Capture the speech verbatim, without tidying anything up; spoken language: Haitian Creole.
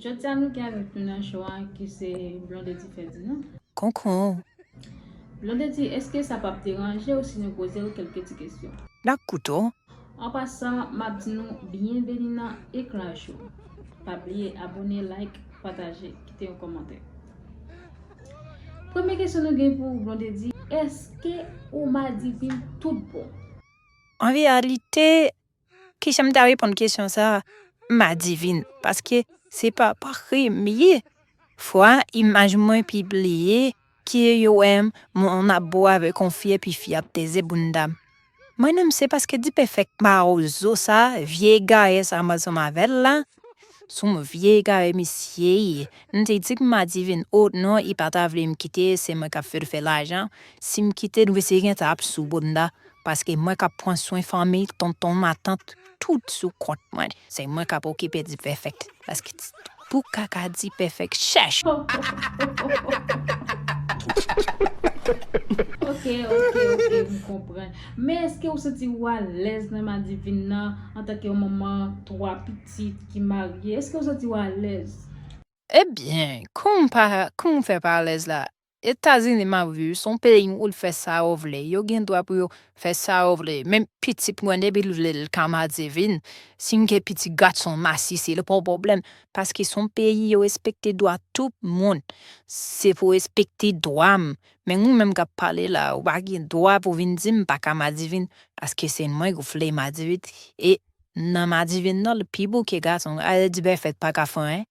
Jodi a nou gen avèk nou nan show a ki se Blondedy Ferdinand. Konkou. Blondedy, èske sa p ap deranje w si nou poze l kèlke ti kesyon? N ap koute w. An pasan, m ap di nou byenveni nan Ekla Show. Pa bliye abòne, like, pataje, kite yon kòmantè. Premye kesyon nou gen pou ou, Blondedy, èske ou madivin tout bon? An reyalite, kijan m ta reponn kesyon sa a? M madivin, paske se pa premye fwa imaj mwen pibliye ki yo wè m, m ap bo avèk yon fi epi fi ap teze bounda m. Mwen menm se paske Dipèfèk mawozo sa, vye egare sa m ansanm avè l la, se yon vye egare misye ye. M te di k m madivin, o non, li pa ta vle m kite, se mwen k ap fè l fè lajan. Si m kite, nou se gentan ap sou bounda, paske mwen k ap pran swen fanmi, tonton, matant, tout sou kont mwen. Se mwen k ap okipe Dipèfèk. Paske pou kaka Dipèfèk chèch. Ok, ok, ok, m konprann. Men èske ou santi ou alèz nan madivin nan antanke yon manman twa pitit ki marye? Èske ou santi ou alèz? Ebyen, kòman pa, kòman fè pa alèz la? Etazini m ap viv, se yon peyi ou l fè sa ou vle. Yo gen dwa pou yo fè sa yo vle. Menm pitit mwen, depi l vle, l ka madivin. Si m gen pitit gason, m asiste, li pa yon pwoblèm. Paske se yon peyi yo respekte dwa tout moun. Se pou respekte dwa m. Men ou menm k ap pale la, ou pa gen dwa pou vin di m pa ka madivin. Paske se mwen ki vle madivin. E nan madivin nan, l pi bouke gason. Ale Dipèfèk pa ka fè anyen.